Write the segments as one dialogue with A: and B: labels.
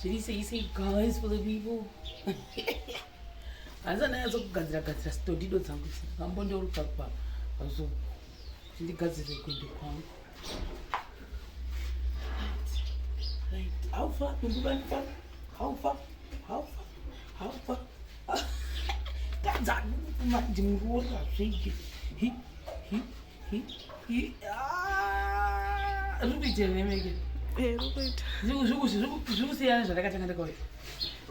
A: Zviri sei sei guys for the people. Hanzi andanyatso kugadzira gadzira stodido dzangu idzi. Ndakambondoruka pa pazo kuti ndigadzire kuende kwangu. Right. Right. How far? Ndikuba How far? How far? How far? Tadza manje muroora zvege. Hi hi hi hi. Ah, riri kuita here meke?
B: Eh, riri kuita.
A: Zviri kusiyana zvandakatanga ndakauya.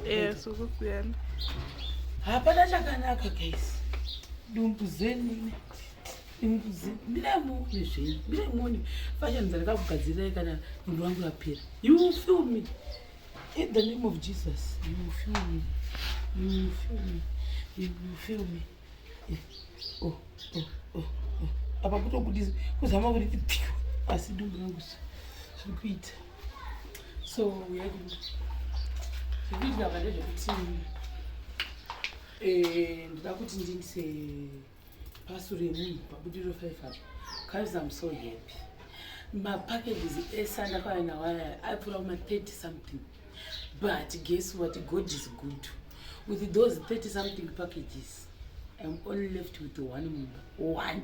B: Eh, zviri kusiyana.
A: Hapana chakanaka guys. Dumbu zeni. Dumbu zeni. Mirai muone zvenyu. Mirai muone fashion dzandakakugadzirirai kana dumbu rangu rapera. You feel me? In the name of Jesus, you will feel me. You will feel me. You will feel me. Eh, oh, oh, oh, oh. Apa kutobudisa kuzama kuti piu asi dumbu rangu zviri kuita. So we are zviri kuitika apa ndezvekuti eh, ndoda kuti ndindise pasure yemunhu pabudiriro 5 apa. Guys, I'm so happy. Mapackages ese andakauya nawo aya aipfuura kuma 30 something. But guess what? God is good. With those 30 something packages, I'm only left with one mumba. One.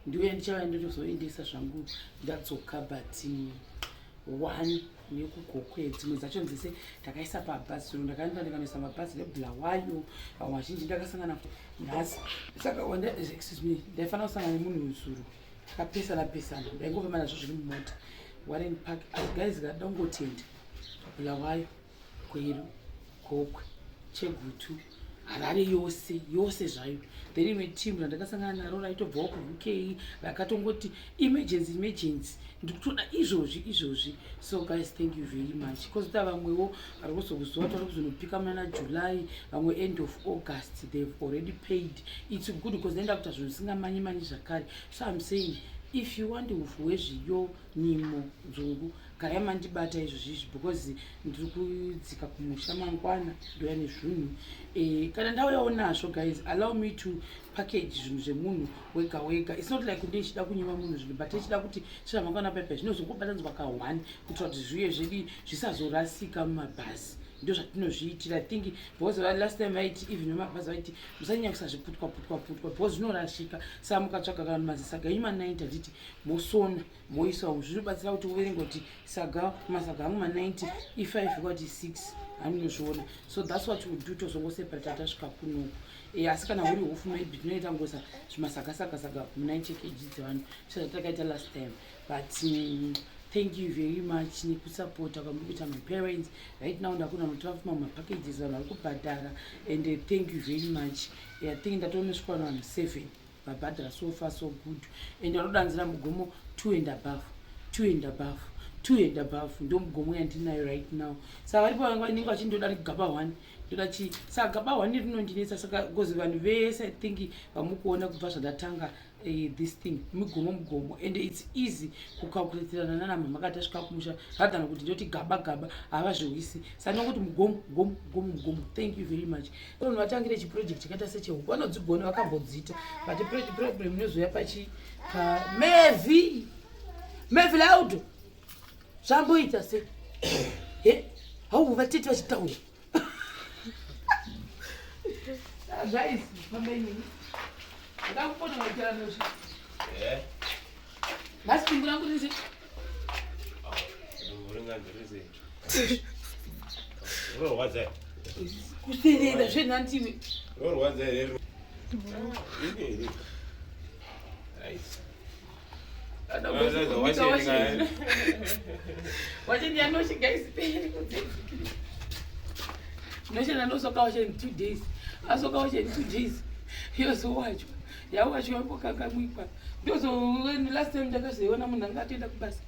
A: Ndiyo yandichauya ndotozoendesa zvangu ndadzoka but one nekugokwe dzimwe dzacho dzese ndakaisa pabhazi zuro ndakaenda ndikanoisa mabhazi rebulawayo vamwe vazhinji ndakasangana nhasi saka excuse me ndaifanira kusangana nemunhu zuro takapesana pesana ndaingofamba nazvo zviri mumota Warren Park guys kada kungotenda Bulawayo Gweru Gokwe Chegutu Harare yose yose zvayo then imwe team randakasangana naro raitobvawo kuUK rakatongoti emergency emergency ndikutoda izvozvi izvozvi so guys thank you very much kozita vamwewo vari kuzokuziva kuti vari kuzonopika muna July vamwe end of August they've already paid it's good because ndaenda kuita zvinhu zvisingamanyi manyi zvakare so I'm saying if you want upfu hwezviyo nyimo nzungu garai mandibata izvozvi izvi because ndiri kudzika kumusha mangwana ndouya nezvinhu e, kana ndauyawo nazvo guys allow me to package zvinhu zvemunhu wega wega it's not like ndichida kunyima munhu zvinhu but ichida kuti sezvamangwana paipa zvinozongobatanidzwa ka one kuitira kuti zviuye zvedi zvisazorasika mumabhasi ndo zvatinozviitira think because last time vaiti even vemabhazi vaiti musanyanya kusazviputwa putwa putwa because zvinorashika saka mukatsvaga kana mazisaga enyu ma90 handiti mosona moisa umu zvinobatsira kuti uverenge kuti saga masaga angu ma90 i5 kwati 6 anonozviona so that's what we do tozongoseparata tasvika kunoku e, asi kana huri hufu maybe tinoita ngosa zvimasaga saga mu90 kg dzevanhu sezvatakaita last time but thank you very much nekusapota kwamuri kuita my parents right now ndakuna notora futi mamwe mapackages vanhu vari kubhadhara and thank you very much I think ndatonosvika vanhu 7 vabhadhara so far so good and vanodanzira mugomo 2 and above 2 and above 2 and above ndo mugomo yandinayo right now saka varipo vanenge vachindoda gaba 1 ndoda chii saka gaba 1 rinondinetsa saka because vanhu vese I think vamukuona kubva zvandatanga this thing migomo mugomo and it's easy kucalculatirana nana mama kati tasvika kumusha rather than kuti ndoti gaba gaba havazviwisi saka ndinongoti mugomo mugomo mugomo mugomo thank you very much vanhu vatangire chiproject chakaita sechehuku vanodzigona vakambodziita but problem inozouya pachi pamevi mevi laudo zvamboita se he hau vatete vachitaura zvaisi fambai nini ndakupona vaitira nosvi
C: Eh,
A: nhasi dumbu rangu riri
C: dumbu ringanzi riri sei? Rinorwadza here?
A: Kuserera zvenhandiwe.
C: Rinorwadza here? Ini here? Right.
A: Wachendiyanoshi guys noshenda nosoka wacho in 2 days asoka wacho in 2 days yozowachwa yawachwa yambokangamwikwa ndozo last time ndakazoiona munhu anga atoenda kubasa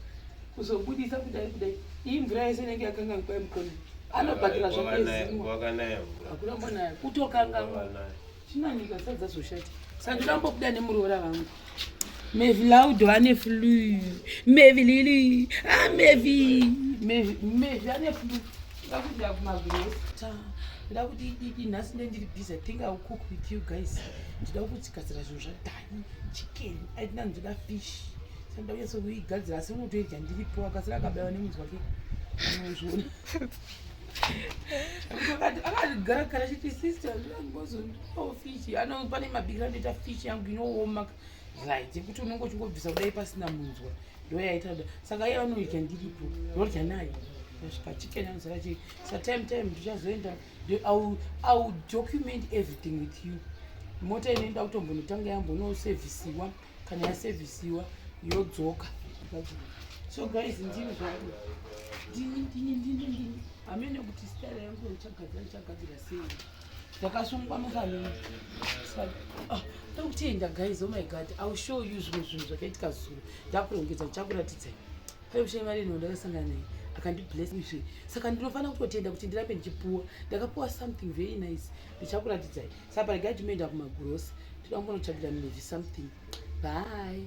A: kuzobudisa kudai kudai iyi mvura yese inenge yakangamwikwa yemukono anobhadhira zvakezimwa
C: Kwakanaya mvura.
A: hakuna mbonaya kutokangamwa
C: Kwakanaya.
A: Chinanika sadza zoshati. Saka ndambobuda nemuroora vangu. Mevi Laudo ane flu. Mevi Lili. Ah Mevi. Mevi Mevi ane flu. Ndakuda kumagrosa. Ndakuti ididi nhasi nde ndiri busy. I think I will cook with you guys. Ndida kutigadzira zvinhu zvadhani. Chicken. I didn't ndoda fish. Saka ndauya sokuigadzira asi unotoidya ndiripo akasira akabaiwa nemunzi wake. Unozviona. Akati gara chiti, "Sister, ndinozondipawo fish." Ano pane mabikiro anoita fish yangu inooma, right, yekuti unonge uchingobvisa kudai pasina munzwa, ndo yaita. Saka iye anoidya ndiripo, ndodya naye. Asvika chicken anozara chii. Sa time time ndichazoenda. I will document everything with you. Mota inoenda kutombonotanga yambonosevhisiwa. Kana yasevhisiwa, yodzoka. So guys, ndini zvangu, ndini, ndini, ndini, ndini. Hamene kuti style yangu ndichagadzira, ndichagadzira sei. Ndakasungwa mufamily. Tokutenda guys. Oh my God, I will show you zvimwe zvinhu zvakaitika zuro. Ndakurongedza, ndichakuratidzai. Pane mushaimari ndakasangana naye, akandibless izve. Saka ndinofanira kutotenda kuti ndirambe ndichipuwa. Ndakapuwa something very nice, ndichakuratidzai. Saka paregai tinoenda kumagrocery, toda kumbonotsvakira Mevi something. Bye.